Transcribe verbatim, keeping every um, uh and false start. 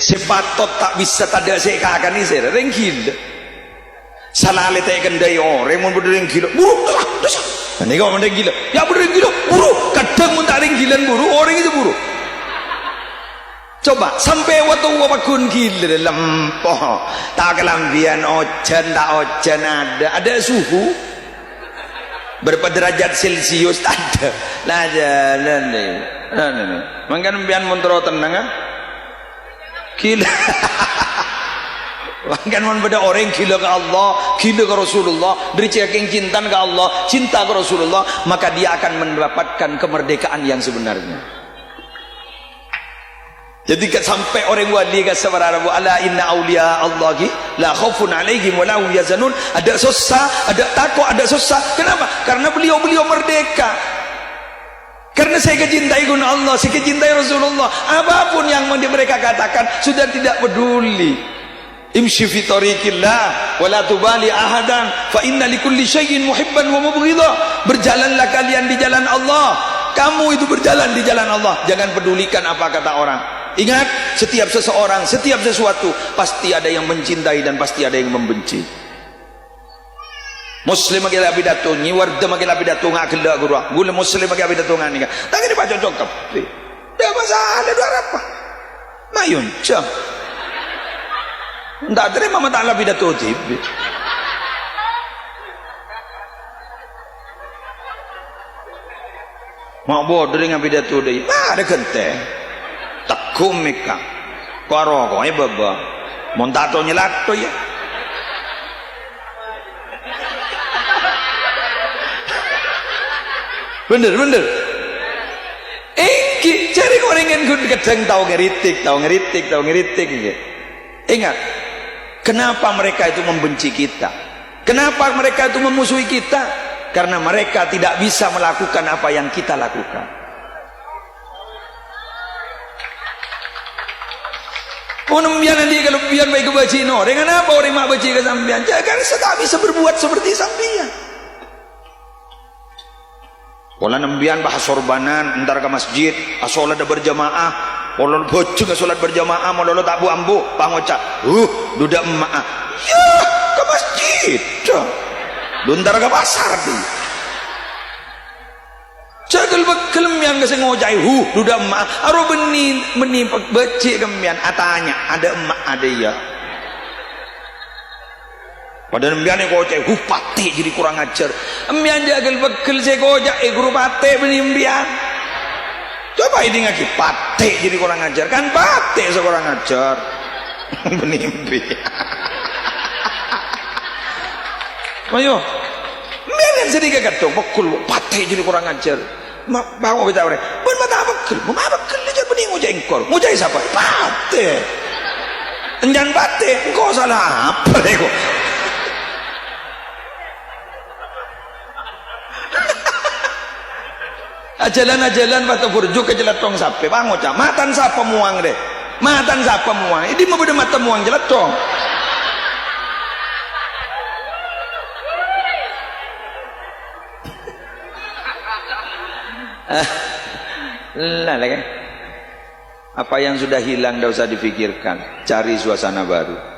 Sè patot ta' bisa tadâ' sè èkakanè sèra, rèng ghilâ. Salalè ta' èkendhâi orèng, mon bâdâ rèng ghilâ, "Buru, dâ', dâ'." Nah, nèko mon rèng ghilâ, "Ya' bâdâ rèng ghilâ, buru." Kadhâng mon ta' rèng ghilâ buru, orèng itu buru. Coba, sampè' wa-, towa pagghun ghilâ, lempo. Ta' kalambhiyân ojhân, ta' ojhân adâ', adâ' suhu. Berapa derajat Celcius? Tadâ'. Nah, jhâlân nè. Nah, nè, nè. Mangkana sampèyan mon terro tennang, ah. Ghilâ. Mangkana mon bâdâ orèng ghilâ ka Allah, ghilâ ka Rasulullah, dâri cèkèng cintan ka Allah, cinta ka Rasulullah, maka dia akan mendapatkan kemerdekaan yang sebenarnya. Jadi, ka-, sampè' orèng wali ka saparana, Bu, "Ala inna auliya Allahi la khaufun alaihim wa la hum yahzanun." Adâ' sossa, adâ' tako', adâ' sossa. Kenapa? Karena beliau-beliau merdeka. Karena sè èkacintai ghun Allah, sè èkacintai Rasulullah. Apapun yang mereka katakan, sudah tidak peduli. "Imshi fi tariqillah, wa la tubali ahadan, fa inna likulli syai'in muhibban wa mubghidha." Berjalanlah kalian di jalan Allah. Kamu itu berjalan di jalan Allah. Jangan pedulikan apa kata orang. Ingat, setiap seseorang, setiap sesuatu, pasti ada yang mencintai dan pasti ada yang membenci. Muslim maghi la pidato, Nyi Warda maghi la pidato, nga' ghellâ' ghuru. Ghulâ Muslim maghi la pidato, nga' nèka. Tang ini pacocok kabbhi. Ndak masalah, dua apa? Mayun, jam. Ndak terima mata la pidato dhibi'. Ma' bâdâ rèng apidato dâi. Ma' adâ' ghântè. Tegghu mèka. Karo koè bâbâ. Mon ta' tao nyalato, ya. Bhender, bhender. Èngghi, jhârèng orèng kan kadhâng tao ngritik, tao ngritik, tao ngritik, èngghi. Ingat, kenapa mereka itu membenci kita? Kenapa mereka itu memusuhi kita? Karena mereka tidak bisa melakukan apa yang kita lakukan. Mon sampèyan andi' kalebbiyân bhâi èkabâji'na orèng, anapa orèng ma' bâji' ka sampèyan? Jhâ' kan sè ta' bisa berbuat seperti sampèyan. Polana sampèyan pas asorbanan, entar ka masjid, asolat berjamaah, polana bhâjâng asolat berjamaah, malolo ta' bu-ambu, pangoca', "Huh, duda emma'a." Yah, ka masjid. Dhu entar ka pasar, dhu. Jhâ' ghel-bâghel sampèyan ka sè ngoca'è, "Huh, duda emma'a." Aro bânnè, bânnè bâji' ka sampèyan, atanya, "Ada emma' ada ya?" Padahal sampèyan èkoca'è, "Huh, patè' jârèya kurang ajar." Sampèyan jhâ' ghel-bâghel sè èkoca'è ghuru patè' bânnè sampèyan. Coba èdingngaghi, patè' jârèya kurang ajar. Kan patè' sè kurang ajar. Bânnè sampèyan. Ayo. Sampèyan kan sè nèka kadhâng, pegghul, patè' jârèya kurang ajar. Ma-, bângo bhâi ta' orèng. Bân ma' ta' pegghel. Ma' pegghel jâ' bânnè ngoca'è engko'. Ngoca'è sapa? Patè'. Èncan patè', engko' sala apa rè ko'? Ajhâlân-ajhâlân pas ta' burjuk ka calattong sapè, pangoca', "Matan sapa mowang rè? Matan sapa mowang? È dimma bâdâ mata mowang calattong?" Lah, lah, kan? Apa yang sudah hilang, ndak usah dipikirkan. Cari suasana baru.